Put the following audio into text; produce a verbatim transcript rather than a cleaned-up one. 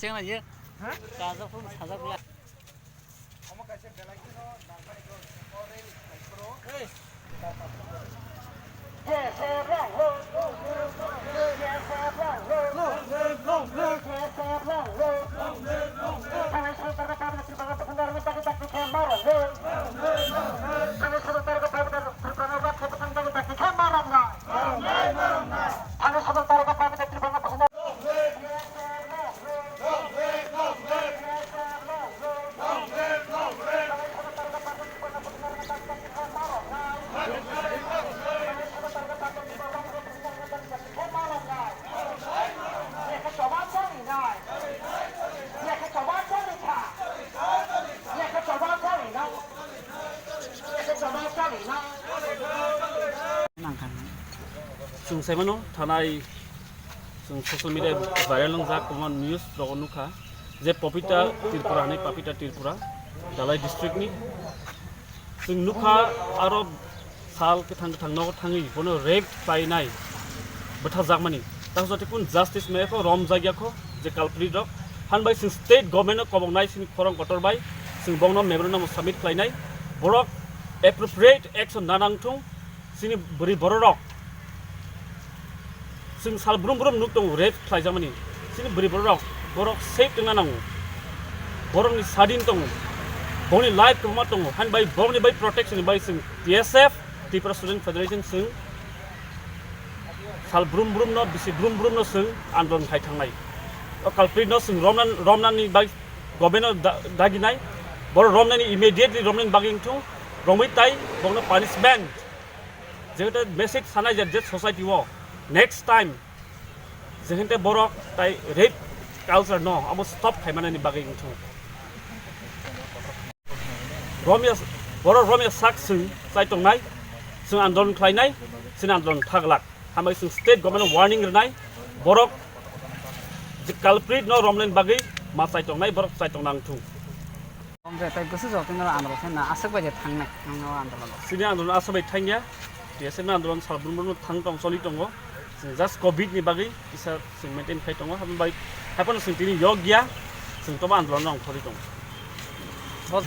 Cheng na ye. Ha? Sajak phuru sajak phuru. Chwng sai mano, thanai chwng social media viral wngjak, kwbangma news rogo nukha je Papita Tripura hinwi, Papita Tripura, Dhalai district ni. Chwng nukha aro sal kwthang kwthang nogo thangwi bono rape khlainai, bwtharjakmani. Tamo jate kun justice maya kho, romjak ya kho je culprit rok. Hanbai chwng state government no koboknai chini khorang kotor bai, chwng bongno memorandum submit khlainai. Borok appropriate action nanang thung. Chini bwrwi bororok, chwng sal brum brum nuk tongo, rape khlaijakmani. Chini bwrwi bororok, borok safe tongna nango. Borokni sadin tongo, borokni life kwbangma tongo. Hani bai borokni bai protection ni bai chwng T S F, Tripura Student Federation, chwng sal brum brum no, bisi brum brum no chwng andolon khai thangnai. O culprit no chwng romna, romnani bai government no da-, daginai. Borok romnani, immediately romnani bagwi wngthung, romwi tai borokno punishment. Jehete message sanai je, je society o next time jehete borok tai rape culture no abo stop khaimanani bagwi wngthung. Romya, borok romya sak chwng chai tongnai, chwng andolon khlainai, chini andolon thaglak. Hambai chwng state government no warning rwnai, borok je culprit no romnani bagwi ma chai tongnai, borok chai tongna wngthung. Omre tai bwswk jotino andolon khe na aswk bai je thangnai nangno andolon. Chini andolon aswk bai thangya. T S F ni andolon sal brum brum thang tong choli tongo. Chwng just covid ni bagwi kisa chwng maintain khai tongo. Haphano bai, haphano chwng tini yok ya. Chwng tobo andolon no ongkhorwi tongo. Bol.